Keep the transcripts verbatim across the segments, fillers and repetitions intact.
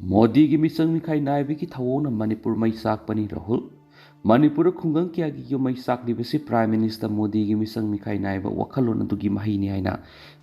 ꯃꯣꯗꯤꯒꯤ ꯃꯤꯆꯪ ꯃꯤꯈꯥꯏ ꯅꯥꯏꯕꯒꯤ ꯊꯧꯑꯣꯡꯅ ꯃꯅꯤꯄꯨꯔ ꯃꯩ ꯆꯥꯛꯄꯅꯤ ꯔꯥꯍꯨꯜ꯫ ꯃꯅꯤꯄꯨꯔꯗ ꯈꯨꯡꯒꯪ ꯀꯌꯥꯒꯤ ꯌꯨꯝ ꯃꯩ ꯆꯥꯛꯂꯤꯕꯁꯤ Prime Minister ꯃꯣꯗꯤꯒꯤ ꯃꯤꯆꯪ ꯃꯤꯈꯥꯏ ꯅꯥꯏꯕ ꯋꯥꯈꯜꯂꯣꯟ ꯑꯗꯨꯒꯤ ꯃꯍꯩꯅꯤ ꯍꯥꯏꯅ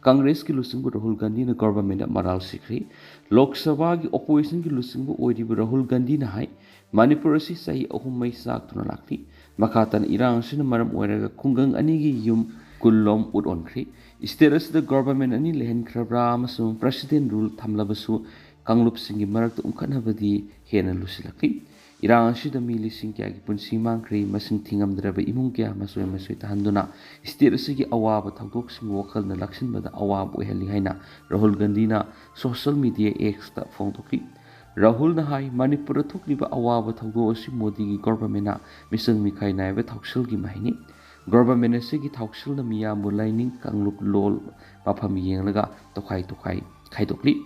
ꯀꯪꯒ꯭ꯔꯦꯁꯀꯤ ꯂꯨꯆꯤꯡꯕ ꯔꯥꯍꯨꯜ ꯒꯥꯟꯙꯤꯅ ꯒꯣꯚꯔꯟꯃꯦꯟꯗ ꯃꯔꯥꯜ ꯁꯤꯈ꯭ꯔꯦ꯫ ꯂꯣꯛ ꯁꯚꯥꯒꯤ ꯑꯣꯄꯣꯖꯤꯁꯟꯒꯤ ꯂꯨꯆꯤꯡꯕ ꯑꯣꯏꯔꯤꯕ ꯔꯥꯍꯨꯜ ꯒꯥꯟꯙꯤꯅ ꯍꯥꯏ, ꯃꯅꯤꯄꯨꯔ ꯑꯁꯤ ꯆꯍꯤ ꯑꯍꯨꯝ ꯃꯩ ꯆꯥꯛꯇꯨꯅ ꯂꯥꯛꯂꯤ꯫ ꯃꯈꯥ ꯇꯥꯅ ꯏꯔꯥꯡ ꯑꯁꯤꯅ ꯃꯔꯝ ꯑꯣꯏꯔꯒ ꯈꯨꯡꯒꯪ ꯑꯅꯤꯒꯤ ꯌꯨꯝ ꯀꯨꯟꯂꯣꯝ ꯎꯠ ꯑꯣꯟꯈ꯭ꯔꯤ꯫ State ꯑꯁꯤꯗ ꯒꯣꯚꯔꯟꯃꯦꯟ ꯑꯅꯤ ꯂꯩꯍꯟꯈ꯭ꯔꯕ꯭ꯔꯥ ꯑꯃꯁꯨꯡ President Rule ꯊꯝꯂꯕꯁꯨ ꯀꯥꯡꯂꯨꯞꯁꯤꯡꯒꯤ ꯃꯔꯛꯇ ꯎꯪꯈꯠꯅꯕꯗꯤ ꯍꯦꯟꯅ ꯂꯨꯁꯤꯜꯂꯛꯂꯤ꯫ ꯏꯔꯥꯡ ꯑꯁꯤꯗ ꯃꯤ ꯂꯤꯁꯤꯡ ꯀꯌꯥꯒꯤ ꯄꯨꯟꯁꯤ ꯃꯥꯡꯈ꯭ꯔꯤ꯫ ꯃꯁꯤꯡ ꯊꯤꯉꯝꯗ꯭ꯔꯕ ꯏꯃꯨꯡ ꯀꯌꯥ ꯃꯆꯣꯏ ꯃꯆꯣꯏ ꯇꯥꯍꯟꯗꯨꯅ state ꯑꯁꯤꯒꯤ ꯑꯋꯥꯕ ꯊꯧꯗꯣꯛꯁꯤꯡ ꯋꯥꯈꯜꯅ ꯂꯥꯛꯁꯤꯟꯕꯗ ꯑꯋꯥꯕ ꯑꯣꯏꯍꯜꯂꯤ ꯍꯥꯏꯅ ꯔꯥꯍꯨꯜ ꯒꯥꯟꯙꯤꯅ social media X ꯇ ꯐꯣꯡꯗꯣꯛꯈꯤ꯫ ꯔꯥꯍꯨꯜꯅ ꯍꯥꯏ, ꯃꯅꯤꯄꯨꯔꯗ ꯊꯣꯛꯂꯤꯕ ꯑꯋꯥꯕ ꯊꯧꯗꯣꯛ ꯑꯁꯤ ꯃꯣꯗꯤꯒꯤ ꯒꯣꯚꯔꯟꯃꯦꯟꯅ ꯃꯤꯆꯪ ꯃꯤꯈꯥꯏ ꯅꯥꯏꯕ ꯊꯧꯁꯤꯜꯒꯤ ꯃꯍꯩꯅꯤ꯫ ꯒꯣꯚꯔꯟꯃꯦꯟ ꯑꯁꯤꯒꯤ ꯊꯧꯁꯤꯜꯅ ꯃꯤꯌꯥꯝꯕꯨ ꯂꯥꯏꯅꯤꯡ, ꯀꯥꯡꯂꯨꯞ, ꯂꯣꯜ, ꯃꯐꯝ ꯌꯦꯡꯂꯒ ꯇꯣꯈꯥꯏ ꯇꯣꯈꯥꯏ ꯈꯥꯏꯗꯣꯛꯂꯤ꯫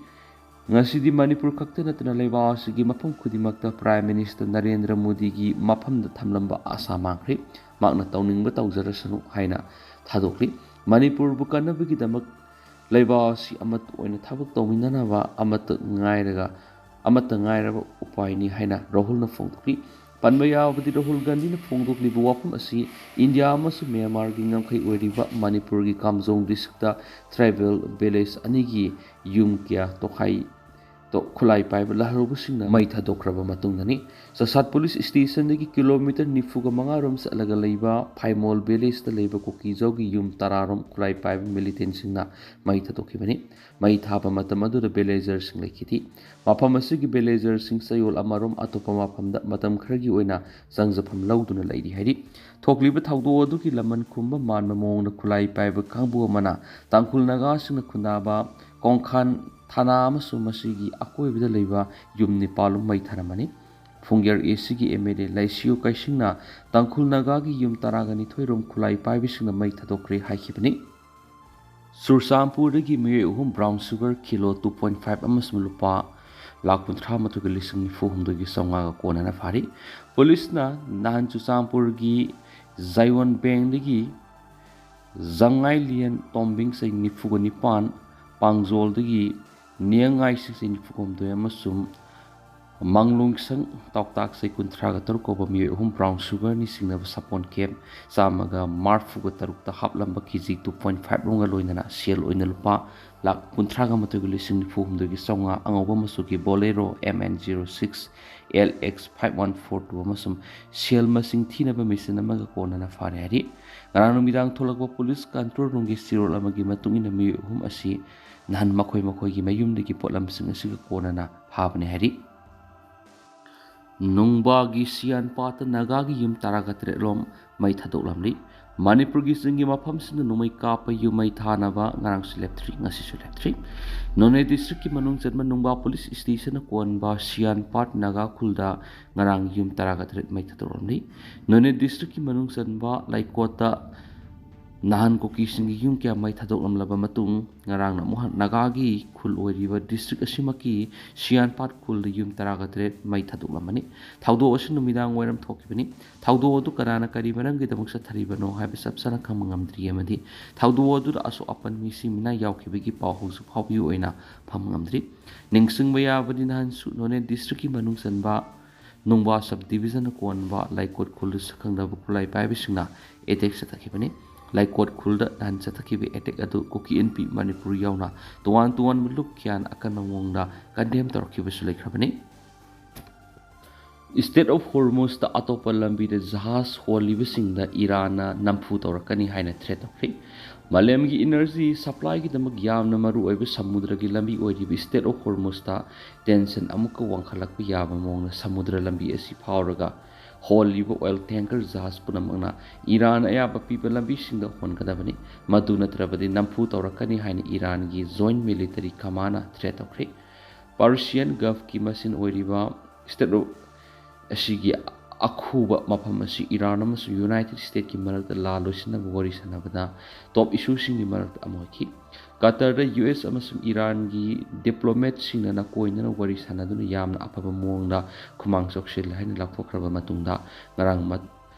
ꯉꯁꯤꯗꯤ ꯃꯅꯤꯄꯨꯔ ꯈꯛꯇ ꯅꯠꯇꯅ ꯂꯩꯕꯥꯛ ꯑꯁꯤꯒꯤ ꯃꯐꯝ ꯈꯨꯗꯤꯡꯃꯛꯇ Prime Minister ꯅꯔꯦꯟꯗ꯭ꯔ ꯃꯣꯗꯤꯒꯤ ꯃꯐꯝꯗ ꯊꯝꯂꯝꯕ ꯑꯁꯥ ꯃꯥꯡꯈ꯭ꯔꯦ꯫ ꯃꯍꯥꯛꯅ ꯇꯧꯅꯤꯡꯕ ꯇꯧꯖꯔꯁꯅꯨ ꯍꯥꯏꯅ ꯊꯥꯗꯣꯛꯂꯤ꯫ ꯃꯅꯤꯄꯨꯔꯕꯨ ꯀꯟꯅꯕꯒꯤꯗꯃꯛ ꯂꯩꯕꯥꯛ ꯑꯁꯤ ꯑꯃꯠꯇ ꯑꯣꯏꯅ ꯊꯕꯛ ꯇꯧꯃꯤꯟꯅꯅꯕ ꯑꯃꯠꯇ ꯉꯥꯏꯔꯒ, ꯑꯃꯠꯇ ꯉꯥꯏꯔꯕ ꯎꯄꯥꯏꯅꯤ ꯍꯥꯏꯅ ꯔꯥꯍꯨꯜꯅ ꯐꯣꯡꯗꯣꯛꯂꯤ꯫ ꯄꯟꯕ ꯌꯥꯕꯗꯤ, ꯔꯥꯍꯨꯜ ꯒꯥꯟꯙꯤꯅ ꯐꯣꯡꯗꯣꯛꯂꯤꯕ ꯋꯥꯐꯝ ꯑꯁꯤ ꯏꯟꯗꯤꯌꯥ ꯑꯃꯁꯨꯡ ꯃ꯭ꯌꯥꯟꯃꯥꯔꯒꯤ ꯉꯝꯈꯩ ꯑꯣꯏꯔꯤꯕ ꯃꯅꯤꯄꯨꯔꯒꯤ ꯀꯥꯝꯖꯣꯡ district ꯇ tribal village ꯑꯅꯤꯒꯤ ꯌꯨꯝ ꯀꯌꯥ ꯇꯣꯈꯥꯏ ꯇꯣ-, ꯈꯨꯠꯂꯥꯏ ꯄꯥꯏꯕ ꯂꯥꯜꯍꯧꯕꯁꯤꯡꯅ ꯃꯩ ꯊꯥꯗꯣꯛꯈ꯭ꯔꯕ ꯃꯇꯨꯡꯗꯅꯤ꯫ ꯆꯁꯥꯠ police station ꯗꯒꯤ kilometre ꯅꯤꯐꯨꯒ ꯃꯉꯥ ꯔꯣꯝ ꯆꯠꯂꯒ ꯂꯩꯕ ꯐꯥꯏꯃꯣꯜ village ꯇ ꯂꯩꯕ ꯀꯨꯀꯤꯖꯥꯎꯒꯤ ꯌꯨꯝ ꯇꯔꯥ ꯔꯣꯝ ꯈꯨꯠꯂꯥꯏ ꯄꯥꯏꯕ militant ꯁꯤꯡꯅ ꯃꯩ ꯊꯥꯗꯣꯛꯈꯤꯕꯅꯤ꯫ ꯃꯩ ꯊꯥꯕ ꯃꯇꯝ ꯑꯗꯨꯗ villager ꯁꯤꯡ ꯂꯩꯈꯤꯗꯦ꯫ ꯃꯐꯝ ꯑꯁꯤꯒꯤ villager ꯁꯤꯡ ꯆꯌꯣꯜ ꯑꯃꯔꯣꯝ ꯑꯇꯣꯞꯄ ꯃꯐꯝꯗ ꯃꯇꯝ ꯈꯔꯒꯤ ꯑꯣꯏꯅ ꯆꯪꯖꯐꯝ ꯂꯧꯗꯨꯅ ꯂꯩꯔꯤ ꯍꯥꯏꯔꯤ꯫ ꯊꯣꯛꯂꯤꯕ ꯊꯧꯗꯣꯛ ꯑꯗꯨꯒꯤ ꯂꯃꯟ ꯈꯨꯝꯕ ꯃꯥꯟꯕ ꯃꯑꯣꯡꯗ ꯈꯨꯠꯂꯥꯏ ꯄꯥꯏꯕ ꯀꯥꯡꯕꯨ ꯑꯃꯅ ꯇꯥꯡꯈꯨꯜ ꯅꯥꯒꯥꯁꯤꯡꯅ ꯈꯨꯟꯗꯥꯕ ꯀꯣꯡꯈꯥꯟ ꯊꯥꯅꯥ ꯑꯃꯁꯨꯡ ꯃꯁꯤꯒꯤ ꯑꯀꯣꯏꯕꯗ ꯂꯩꯕ ꯌꯨꯝ ꯅꯤꯄꯥꯜ ꯃꯩ ꯊꯥꯔꯝꯕꯅꯤ꯫ ꯐꯨꯡꯒꯦꯔ A C ꯒꯤ M L A ꯂꯩꯁꯤꯌꯨ ꯀꯩꯁꯤꯡꯅ ꯇꯥꯡꯈꯨꯜ ꯅꯥꯒꯥꯒꯤ ꯌꯨꯝ ꯇꯔꯥꯒ ꯅꯤꯊꯣꯏ ꯔꯣꯝ ꯈꯨꯠꯂꯥꯏ ꯄꯥꯏꯕꯁꯤꯡꯅ ꯃꯩ ꯊꯥꯗꯣꯛꯈ꯭ꯔꯦ ꯍꯥꯏꯈꯤꯕꯅꯤ꯫ ꯆꯨꯔꯆꯥꯟꯄꯨꯔꯗꯒꯤ ꯃꯤꯑꯣꯏ ꯑꯍꯨꯝ brown sugar kilo two point five ꯑꯃꯁꯨꯡ ꯂꯨꯄꯥ ꯂꯥꯈ ꯀꯨꯟꯊ꯭ꯔꯥ ꯃꯥꯊꯣꯏꯒ ꯂꯤꯁꯤꯡ ꯅꯤꯐꯨ ꯍꯨꯝꯗꯣꯏꯒꯤ ꯆꯥꯝꯃꯉꯥꯒ ꯀꯣꯟꯅꯅ ꯐꯥꯔꯤ꯫ ꯄꯨꯂꯤꯁꯅ ꯅꯍꯥꯟ ꯆꯨꯔꯆꯥꯟꯄꯨꯔꯒꯤ ꯖꯥꯏꯑꯣꯟ ꯕꯦꯡꯗꯒꯤ ꯖꯝꯉꯥꯏꯂꯤꯌꯟ ꯇꯣꯝꯕꯤꯡ ꯆꯍꯤ ꯅꯤꯐꯨꯒ ꯅꯤꯄꯥꯟ, ꯄꯥꯡꯖꯣꯜꯗꯒꯤ ꯅꯤꯌꯉꯥꯏꯁꯤꯡ ꯆꯍꯤ ꯅꯤꯐꯨꯒ ꯍꯨꯝꯗꯣꯏ ꯑꯃꯁꯨꯡ ꯃꯥꯡꯂꯣꯡꯁꯪ ꯇꯥꯎꯇꯥꯛꯁꯩ ꯀꯨꯟꯊ꯭ꯔꯥꯒ ꯇꯔꯨꯛ ꯀꯧꯕ ꯃꯤꯑꯣꯏ ꯑꯍꯨꯝ ꯕ꯭ꯔꯥꯎꯟ ꯁꯨꯒꯔꯅꯤ ꯁꯤꯡꯅꯕ ꯁꯥꯄꯣꯟ ꯀꯦꯞ ꯆꯥꯝꯃꯒ ꯃꯔꯤꯐꯨꯒ ꯇꯔꯨꯛꯇ ꯍꯥꯞꯂꯝꯕ ꯀꯦ ꯖꯤ ꯇꯨ ꯄꯣꯏꯟ ꯐꯥꯏꯚ ꯔꯣꯝꯒ ꯂꯣꯏꯅꯅ ꯁꯦꯜ ꯑꯣꯏꯅ ꯂꯨꯄꯥ ꯂꯥꯈ ꯀꯨꯟꯊ꯭ꯔꯥꯒ ꯃꯥꯊꯣꯏꯒ ꯂꯤꯁꯤꯡ ꯅꯤꯐꯨ ꯍꯨꯝꯗꯣꯏꯒꯤ ꯆꯥꯝꯃꯉꯥ, ꯑꯉꯧꯕ ꯃꯆꯨꯒꯤ ꯕꯣꯂꯦꯔꯣ M N zero six L X five one four two ꯑꯃꯁꯨꯡ ꯁꯦꯜ ꯃꯁꯤꯡ ꯊꯤꯅꯕ ꯃꯦꯆꯤꯟ ꯑꯃꯒ ꯀꯣꯟꯅꯅ ꯐꯥꯔꯦ ꯍꯥꯏꯔꯤ꯫ ꯉꯔꯥꯡ ꯅꯨꯃꯤꯗꯥꯡ ꯊꯣꯛꯂꯛꯄ ꯄꯨꯂꯤꯁ ꯀꯟꯇ꯭ꯔꯣꯜ ꯔꯨꯝꯒꯤ ꯆꯦꯔꯣꯜ ꯑꯃꯒꯤ ꯃꯇꯨꯡ ꯏꯟꯅ ꯃꯤꯑꯣꯏ ꯑꯍꯨꯝ ꯑꯁꯤ ꯅꯍꯥꯟ ꯃꯈꯣꯏ ꯃꯈꯣꯏꯒꯤ ꯃꯌꯨꯝꯗꯒꯤ ꯄꯣꯠꯂꯝꯁꯤꯡ ꯑꯁꯤꯒ ꯀꯣꯟꯅꯅ ꯐꯥꯕꯅꯤ ꯍꯥꯏꯔꯤ꯫ ꯅꯨꯡꯕꯥꯒꯤ ꯁꯤꯌꯥꯟꯄꯥꯠꯇ ꯅꯥꯒꯥꯒꯤ ꯌꯨꯝ ꯇꯔꯥꯒ ꯇꯔꯦꯠ ꯔꯣꯝ ꯃꯩ ꯊꯥꯗꯣꯛꯂꯝꯂꯤ꯫ ꯃꯅꯤꯄꯨꯔꯒꯤ ꯆꯤꯡꯒꯤ ꯃꯐꯝꯁꯤꯡꯗ ꯅꯣꯡꯃꯩ ꯀꯥꯞꯄ ꯌꯨꯝ ꯃꯩ ꯊꯥꯅꯕ ꯉꯔꯥꯡꯁꯨ ꯂꯦꯞꯇ꯭ꯔꯤ, ꯉꯁꯤꯁꯨ ꯂꯦꯞꯇ꯭ꯔꯤ꯫ ꯅꯣꯅꯦ ꯗꯤꯁꯇ꯭ꯔꯤꯛꯀꯤ ꯃꯅꯨꯡ ꯆꯟꯕ ꯅꯨꯡꯕꯥ ꯄꯨꯂꯤꯁ ꯁ꯭ꯇꯦꯁꯟꯅ ꯀꯣꯟꯕ ꯁꯤꯌꯥꯟꯄꯥꯠ ꯅꯥꯒꯥ ꯈꯨꯜꯗ ꯉꯔꯥꯡ ꯌꯨꯝ ꯇꯔꯥꯒ ꯇꯔꯦꯠ ꯃꯩ ꯊꯥꯗꯣꯛꯂꯝꯂꯤ꯫ ꯅꯣꯅꯦ ꯗꯤꯁꯇ꯭ꯔꯤꯛꯀꯤ ꯃꯅꯨꯡ ꯆꯟꯕ ꯂꯩꯀꯣꯠꯇ ꯅꯍꯥꯟ ꯀꯨꯀꯤꯁꯤꯡꯒꯤ ꯌꯨꯝ ꯀꯌꯥ ꯃꯩ ꯊꯥꯗꯣꯛꯂꯝꯂꯕ ꯃꯇꯨꯡ, ꯉꯔꯥꯡꯅ ꯑꯃꯨꯛ ꯍꯟꯅ ꯅꯥꯒꯥꯒꯤ ꯈꯨꯜ ꯑꯣꯏꯔꯤꯕ ꯗꯤꯁꯇ꯭ꯔꯤꯛ ꯑꯁꯤꯃꯛꯀꯤ ꯁꯤꯌꯥꯟꯄꯥꯠ ꯈꯨꯜꯗ ꯌꯨꯝ ꯇꯔꯥꯒ ꯇꯔꯦꯠ ꯃꯩ ꯊꯥꯗꯣꯛꯂꯝꯕꯅꯤ꯫ ꯊꯧꯗꯣꯛ ꯑꯁꯤ ꯅꯨꯃꯤꯗꯥꯡ ꯋꯥꯏꯔꯝ ꯊꯣꯛꯈꯤꯕꯅꯤ꯫ ꯊꯧꯗꯣꯛ ꯑꯗꯨ ꯀꯅꯥꯅ ꯀꯔꯤ ꯃꯔꯝꯒꯤꯗꯃꯛ ꯆꯠꯊꯔꯤꯕꯅꯣ ꯍꯥꯏꯕ ꯆꯞ ꯆꯥꯅ ꯈꯪꯕ ꯉꯝꯗ꯭ꯔꯤ ꯑꯃꯗꯤ ꯊꯧꯗꯣꯛ ꯑꯗꯨꯗ ꯑꯁꯣꯛ ꯑꯄꯟ ꯃꯤꯁꯤ ꯃꯤꯅꯥ ꯌꯥꯎꯈꯤꯕꯒꯤ ꯄꯥꯎ ꯍꯧꯖꯤꯛ ꯐꯥꯎꯕꯒꯤ ꯑꯣꯏꯅ ꯐꯪꯕ ꯉꯝꯗ꯭ꯔꯤ꯫ ꯅꯤꯡꯁꯤꯡꯕ ꯌꯥꯕꯗꯤ ꯅꯍꯥꯟꯁꯨ ꯅꯣꯅꯦ ꯗꯤꯁꯇ꯭ꯔꯤꯛꯀꯤ ꯃꯅꯨꯡ ꯆꯟꯕ ꯅꯨꯡꯕꯥ ꯁꯕ ꯗꯤꯕꯤꯖꯟꯅ ꯀꯣꯟꯕ ꯂꯩꯀꯣꯠ ꯈꯨꯜꯗ ꯁꯛꯈꯪꯗꯕ ꯈꯨꯠꯂꯥꯏ ꯄꯥꯏꯕꯁꯤꯡꯅ ꯑꯦꯇꯦꯛ ꯆꯠꯊꯈꯤꯕꯅꯤ꯫ ꯂꯩꯀꯣꯠ ꯈꯨꯜꯗ ꯅꯍꯥꯟ ꯆꯠꯊꯈꯤꯕ ꯑꯦꯇꯦꯛ ꯑꯗꯨ ꯀꯨꯀꯤ ꯏꯟꯄꯤ ꯃꯅꯤꯄꯨꯔ ꯌꯥꯎꯅ ꯇꯣꯉꯥꯟ ꯇꯣꯉꯥꯟꯕ ꯂꯨꯞ ꯀꯌꯥꯅ ꯑꯀꯟꯕ ꯃꯑꯣꯡꯗ ꯀꯟꯗꯦꯝ ꯇꯧꯔꯛꯈꯤꯕꯁꯨ ꯂꯩꯈ꯭ꯔꯕꯅꯤ꯫ Strait of Hormuz ꯇ ꯑꯇꯣꯞꯄ ꯂꯝꯕꯤꯗ ꯖꯍꯥꯖ ꯍꯣꯜꯂꯤꯕꯁꯤꯡꯗ ꯏꯔꯥꯟꯅ ꯅꯝꯐꯨ ꯇꯧꯔꯛꯀꯅꯤ ꯍꯥꯏꯅ ꯊ꯭ꯔꯦꯠ ꯇꯧꯈ꯭ꯔꯤ꯫ ꯃꯥꯂꯦꯝꯒꯤ ꯏꯅꯔꯖꯤ ꯁꯄ꯭ꯂꯥꯏꯒꯤꯗꯃꯛ ꯌꯥꯝꯅ ꯃꯔꯨꯑꯣꯏꯕ ꯁꯃꯨꯗ꯭ꯔꯒꯤ ꯂꯝꯕꯤ ꯑꯣꯏꯔꯤꯕ Strait of Hormuz ꯇ ꯇꯦꯟꯁꯟ ꯑꯃꯨꯛꯀ ꯋꯥꯡꯈꯠꯂꯛꯄ ꯌꯥꯕ ꯃꯑꯣꯡꯗ ꯁꯃꯨꯗ꯭ꯔ ꯂꯝꯕꯤ ꯑꯁꯤ ꯐꯥꯎꯔꯒ ꯍꯣꯜꯂꯤꯕ ꯑꯣꯏꯜ ꯇꯦꯡꯀꯔ ꯖꯍꯥꯖ ꯄꯨꯝꯅꯃꯛꯅ ꯏꯔꯥꯟ ꯑꯌꯥꯕ ꯄꯤꯕ ꯂꯝꯕꯤꯁꯤꯡꯗ ꯍꯣꯟꯒꯗꯕꯅꯤ꯫ ꯃꯗꯨ ꯅꯠꯇ꯭ꯔꯕꯗꯤ ꯅꯝꯐꯨ ꯇꯧꯔꯛꯀꯅꯤ ꯍꯥꯏꯅ ꯏꯔꯥꯟꯒꯤ ꯖꯣꯏꯟꯠ ꯃꯤꯂꯤꯇꯔꯤ ꯀꯃꯥꯟꯅ ꯊ꯭ꯔꯦꯠ ꯇꯧꯈ꯭ꯔꯤ꯫ ꯄꯥꯔꯁꯤꯌꯟ ꯒꯜꯐꯀꯤ ꯃꯆꯤꯟ ꯑꯣꯏꯔꯤꯕ Strait of ꯑꯁꯤꯒꯤ ꯑꯈꯨꯕ ꯃꯐꯝ ꯑꯁꯤ ꯏꯔꯥꯟ ꯑꯃꯁꯨꯡ ꯌꯨꯅꯥꯏꯇꯦꯗ ꯁ꯭ꯇꯦꯠꯀꯤ ꯃꯔꯛꯇ ꯂꯥꯜ ꯂꯣꯏꯁꯤꯟꯅꯕ ꯋꯥꯔꯤ ꯁꯥꯟꯅꯕꯗ ꯇꯣꯞ ꯏꯁꯨꯁꯤꯡꯒꯤ ꯃꯔꯛꯇ ꯑꯃ ꯑꯣꯏꯈꯤ꯫ ꯀꯇꯔꯗ ꯌꯨ ꯑꯦꯁ ꯑꯃꯁꯨꯡ ꯏꯔꯥꯟꯒꯤ ꯗꯤꯄ꯭ꯂꯣꯃꯦꯠꯁꯤꯡꯅ ꯅꯥꯀꯣꯏꯅꯅ ꯋꯥꯔꯤ ꯁꯥꯟꯅꯗꯨꯅ ꯌꯥꯝꯅ ꯑꯐꯕ ꯃꯑꯣꯡꯗ ꯈꯨꯃꯥꯡ ꯆꯥꯎꯁꯤꯜꯂꯦ ꯍꯥꯏꯅ ꯂꯥꯎꯊꯣꯛꯈ꯭ꯔꯕ ꯃꯇꯨꯡꯗ, ꯉꯔꯥꯡ ꯃ-,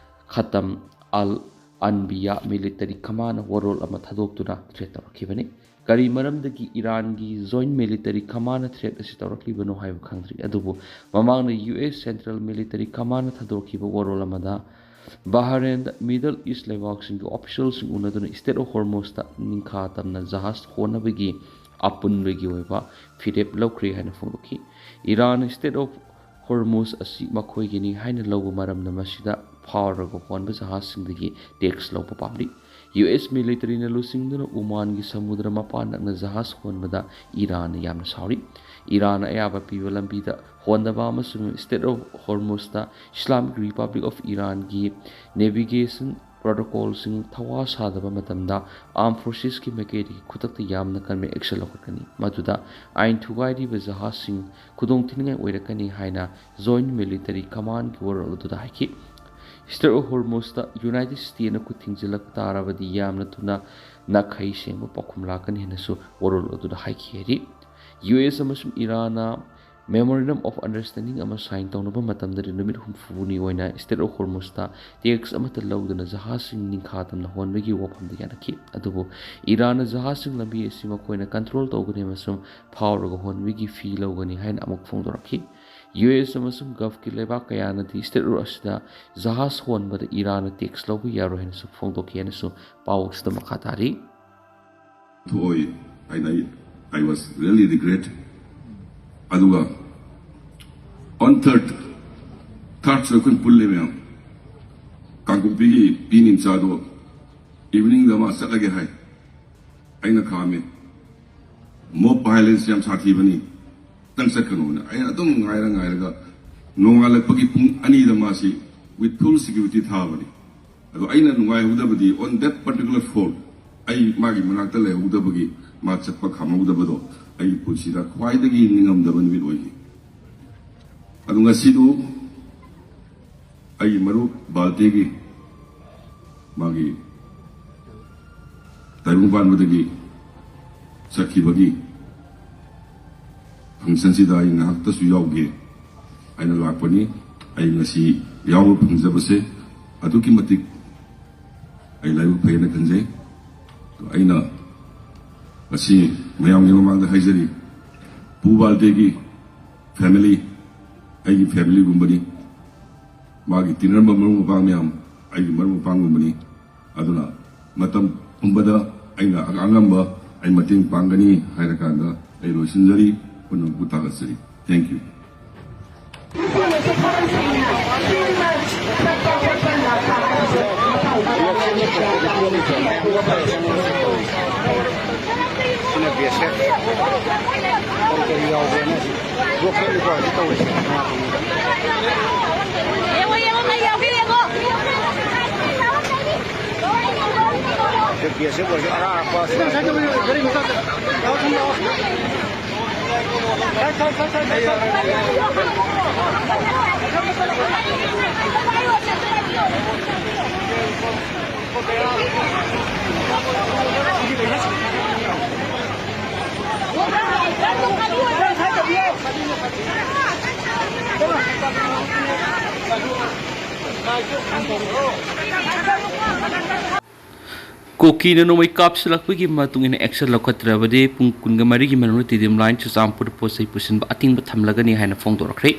ꯈꯇꯝ ꯑꯜ ꯑꯟꯕꯤꯌꯥ ꯃꯤꯂꯤꯇꯔꯤ ꯀꯃꯥꯟꯅ ꯋꯥꯔꯣꯜ ꯑꯃ ꯊꯥꯗꯣꯛꯇꯨꯅ ꯊ꯭ꯔꯦꯠ ꯇꯧꯔꯛꯈꯤꯕꯅꯤ꯫ ꯀꯔꯤ ꯃꯔꯝꯗꯒꯤ ꯏꯔꯥꯟꯒꯤ Joint Military Command-ꯅ threat ꯑꯁꯤ ꯇꯧꯔꯛꯂꯤꯕꯅꯣ ꯍꯥꯏꯕ ꯈꯪꯗ꯭ꯔꯤ꯫ ꯑꯗꯨꯕꯨ ꯃꯃꯥꯡꯗ U S Central Military Command-ꯅ ꯊꯥꯗꯣꯛꯈꯤꯕ ꯋꯥꯔꯣꯜ ꯑꯃꯗ ꯕꯍꯔꯦꯟꯗ Middle East ꯂꯩꯕꯥꯛꯁꯤꯡꯒꯤ official-ꯁꯤꯡ ꯎꯅꯗꯨꯅ Strait of Hormuz-ꯇ ꯅꯤꯡꯈꯥ ꯇꯝꯅ ꯖꯍꯥꯖ ꯍꯣꯟꯅꯕꯒꯤ ꯑꯄꯨꯟꯕꯒꯤ ꯑꯣꯏꯕ ꯐꯤꯔꯦꯞ ꯂꯧꯈ꯭ꯔꯦ ꯍꯥꯏꯅ ꯐꯣꯡꯗꯣꯛꯈꯤ꯫ ꯏꯔꯥꯟꯅ Strait of Hormuz ꯑꯁꯤ ꯃꯈꯣꯏꯒꯤꯅꯤ ꯍꯥꯏꯅ ꯂꯧꯕ ꯃꯔꯝꯅ ꯃꯁꯤꯗ ꯐꯥꯎꯔꯒ ꯍꯣꯟꯕ ꯖꯍꯥꯖꯁꯤꯡꯗꯒꯤ tax ꯂꯧꯕ ꯄꯥꯝꯂꯤ꯫ U S military-ꯅ ꯂꯨꯆꯤꯡꯗꯨꯅ ꯎꯃꯥꯟꯒꯤ ꯁꯃꯨꯗ꯭ꯔ ꯃꯄꯥꯟ ꯅꯛꯅ ꯖꯍꯥꯖ ꯍꯣꯟꯕꯗ ꯏꯔꯥꯟꯅ ꯌꯥꯝꯅ ꯁꯥꯎꯔꯤ꯫ ꯏꯔꯥꯟꯅ ꯑꯌꯥꯕ ꯄꯤꯕ ꯂꯝꯕꯤꯗ ꯍꯣꯟꯗꯕ ꯑꯃꯁꯨꯡ Strait of Hormuz-ꯇ Islamic Republic of Iran-ꯒꯤ navigation protocol-ꯁꯤꯡ ꯊꯋꯥ ꯁꯥꯗꯕ ꯃꯇꯝꯗ Armed Forces-ꯀꯤ ꯃꯥꯏꯀꯩꯗꯒꯤ ꯈꯨꯗꯛꯇ ꯌꯥꯝꯅ ꯀꯟꯕ action ꯂꯧꯈꯠꯀꯅꯤ, ꯃꯗꯨꯗ ꯑꯥꯏꯟ ꯊꯨꯒꯥꯏꯔꯤꯕ ꯖꯍꯥꯖꯁꯤꯡ ꯈꯨꯗꯣꯡꯊꯤꯅꯤꯡꯉꯥꯏ ꯑꯣꯏꯔꯛꯀꯅꯤ ꯍꯥꯏꯅ Joint Military Command-ꯒꯤ ꯋꯥꯔꯣꯜ ꯑꯗꯨꯗ ꯍꯥꯏꯈꯤ꯫ Strait of Hormuz-ꯇ United States-ꯅ ꯈꯨꯠ ꯊꯤꯡꯖꯤꯜꯂꯛꯄ ꯇꯥꯔꯕꯗꯤ ꯌꯥꯝꯅ ꯊꯨꯅ ꯅꯥꯈꯩ ꯁꯦꯡꯕ ꯄꯥꯎꯈꯨꯝ ꯂꯥꯛꯀꯅꯤ ꯍꯥꯏꯅꯁꯨ ꯋꯥꯔꯣꯜ ꯑꯗꯨꯗ ꯍꯥꯏꯈꯤ ꯍꯥꯏꯔꯤ꯫ U S ꯑꯃꯁꯨꯡ ꯏꯔꯥꯟꯅ Memorandum of Understanding ꯑꯃ sign ꯇꯧꯅꯕ ꯃꯇꯝꯗꯗꯤ ꯅꯨꯃꯤꯠ ꯍꯨꯝꯐꯨꯅꯤ ꯑꯣꯏꯅ Strait of Hormuz-ꯇ tax ꯑꯃꯠꯇ ꯂꯧꯗꯅ ꯖꯍꯥꯖꯁꯤꯡ ꯅꯤꯡꯈꯥ ꯇꯝꯅ ꯍꯣꯟꯕꯒꯤ ꯋꯥꯐꯝꯗ ꯌꯥꯅꯈꯤ꯫ ꯑꯗꯨꯕꯨ ꯏꯔꯥꯟꯅ ꯖꯍꯥꯖꯁꯤꯡ ꯂꯝꯕꯤ ꯑꯁꯤ ꯃꯈꯣꯏꯅ control ꯇꯧꯒꯅꯤ ꯑꯃꯁꯨꯡ ꯐꯥꯎꯔꯒ ꯍꯣꯟꯕꯒꯤ fee ꯂꯧꯒꯅꯤ ꯍꯥꯏꯅ ꯑꯃꯨꯛ ꯐꯣꯡꯗꯣꯔꯛꯈꯤ꯫ U S ꯑꯃꯁꯨꯡ Gulf-ꯀꯤ ꯂꯩꯕꯥꯛ ꯀꯌꯥꯅꯗꯤ Strait Road ꯑꯁꯤꯗ ꯖꯍꯥꯖ ꯍꯣꯟꯕꯗ ꯏꯔꯥꯟꯅ tax ꯂꯧꯕ ꯌꯥꯔꯣꯏ ꯍꯥꯏꯅꯁꯨ ꯐꯣꯡꯗꯣꯛꯈꯤ ꯍꯥꯏꯅꯁꯨ ꯄꯥꯎ ꯑꯁꯤꯗ ꯃꯈꯥ ꯇꯥꯔꯤ꯫ ꯊꯣꯛꯑꯣꯏ ꯍꯥꯏꯅ ꯑꯩ, I was really regret. ꯑꯗꯨꯒ on third, third-ꯁꯨ ꯑꯩꯈꯣꯏ ꯄꯨꯜꯂꯦ ꯃꯌꯥꯝ꯫ ꯀꯥꯡꯄꯣꯛꯄꯤꯒꯤ ꯄꯤ ꯅꯤꯝꯆꯥꯗꯣ evening-ꯗ ꯃꯥ ꯆꯠꯂꯒꯦ ꯍꯥꯏ꯫ ꯑꯩꯅ ꯈꯥꯝꯃꯦ꯫ Mob violence ꯌꯥꯝ ꯁꯥꯊꯤꯕꯅꯤ, ꯅꯪ ꯆꯠꯀꯅꯣꯅ꯫ ꯑꯩꯅ ꯑꯗꯨꯝ ꯉꯥꯏꯔ ꯉꯥꯏꯔꯒ ꯅꯣꯡꯉꯥꯜꯂꯛꯄꯒꯤ ꯄꯨꯡ ꯑꯅꯤꯗ ꯃꯥꯁꯤ with full security ꯊꯥꯕꯅꯤ꯫ ꯑꯗꯣ ꯑꯩꯅ ꯅꯨꯡꯉꯥꯏꯍꯧꯗꯕꯗꯤ on that particular floor ꯑꯩ ꯃꯥꯒꯤ ꯃꯅꯥꯛꯇ ꯂꯩꯍꯧꯗꯕꯒꯤ, ꯃꯥ ꯆꯠꯄ ꯈꯥꯝꯍꯧꯗꯕꯗꯣ ꯑꯩꯒꯤ ꯄꯨꯟꯁꯤꯗ ꯈ꯭ꯋꯥꯏꯗꯒꯤ ꯅꯤꯡꯉꯝꯗꯕ ꯅꯨꯃꯤꯠ ꯑꯣꯏꯈꯤ꯫ ꯑꯗꯣ ꯉꯁꯤꯗꯨ ꯑꯩꯒꯤ ꯃꯔꯨꯞ ꯕꯥꯜꯇꯤꯒꯤ ꯃꯥꯒꯤ ꯇꯥꯏꯕꯪ ꯄꯥꯟꯕꯗꯒꯤ ꯆꯠꯈꯤꯕꯒꯤ function-ꯁꯤꯗ ꯑꯩ ꯉꯥꯏꯍꯥꯛꯇꯁꯨ ꯌꯥꯎꯒꯦ ꯍꯥꯏꯅ ꯂꯥꯛꯄꯅꯤ꯫ ꯑꯩ ꯉꯁꯤ ꯌꯥꯎꯕ ꯐꯪꯖꯕꯁꯦ ꯑꯗꯨꯛꯀꯤ ꯃꯇꯤꯛ ꯑꯩ ꯂꯥꯏꯕꯛ ꯐꯩ ꯍꯥꯏꯅ ꯈꯟꯖꯩ꯫ ꯑꯩꯅ ꯉꯁꯤ ꯃꯌꯥꯝꯒꯤ ꯃꯃꯥꯡꯗ ꯍꯥꯏꯖꯔꯤ, ꯄꯨ ꯕꯥꯜꯇꯦꯒꯤ ꯐꯦꯃꯤꯂꯤ ꯑꯩꯒꯤ ꯐꯦꯃꯤꯂꯤꯒꯨꯝꯕꯅꯤ꯫ ꯃꯥꯒꯤ ꯇꯤꯟꯅꯔꯝꯕ ꯃꯔꯨꯞ ꯃꯄꯥꯡ ꯃꯌꯥꯝ ꯑꯩꯒꯤ ꯃꯔꯨꯞ ꯃꯄꯥꯡꯒꯨꯝꯕꯅꯤ꯫ ꯑꯗꯨꯅ ꯃꯇꯝ ꯄꯨꯝꯕꯗ ꯑꯩꯅ ꯑꯉꯝꯕ ꯑꯩ ꯃꯇꯦꯡ ꯄꯥꯡꯒꯅꯤ ꯍꯥꯏꯔꯀꯥꯟꯗ ꯑꯩ ꯂꯣꯏꯁꯤꯟꯖꯔꯤ꯫ ꯄꯨꯝꯅꯃꯛꯄꯨ ꯊꯥꯒꯠꯆꯔꯤ꯫ Thank you. ꯀꯨꯀꯤꯅ ꯅꯣꯡꯃꯩ ꯀꯥꯞꯁꯤꯜꯂꯛꯄꯒꯤ ꯃꯇꯨꯡ ꯏꯟꯅ action ꯂꯧꯈꯠꯇ꯭ꯔꯕꯗꯤ ꯄꯨꯡ ꯀꯨꯟꯒ ꯃꯔꯤꯒꯤ ꯃꯅꯨꯡꯗ ꯇꯤꯗꯤꯝ ꯂꯥꯏꯟ ꯆꯨꯔꯆꯥꯟꯄꯨꯔꯗ ꯄꯣꯠ ꯆꯩ ꯄꯨꯁꯤꯟꯕ ꯑꯊꯤꯡꯕ ꯊꯝꯂꯒꯅꯤ ꯍꯥꯏꯅ ꯐꯣꯡꯗꯣꯔꯛꯈ꯭ꯔꯦ꯫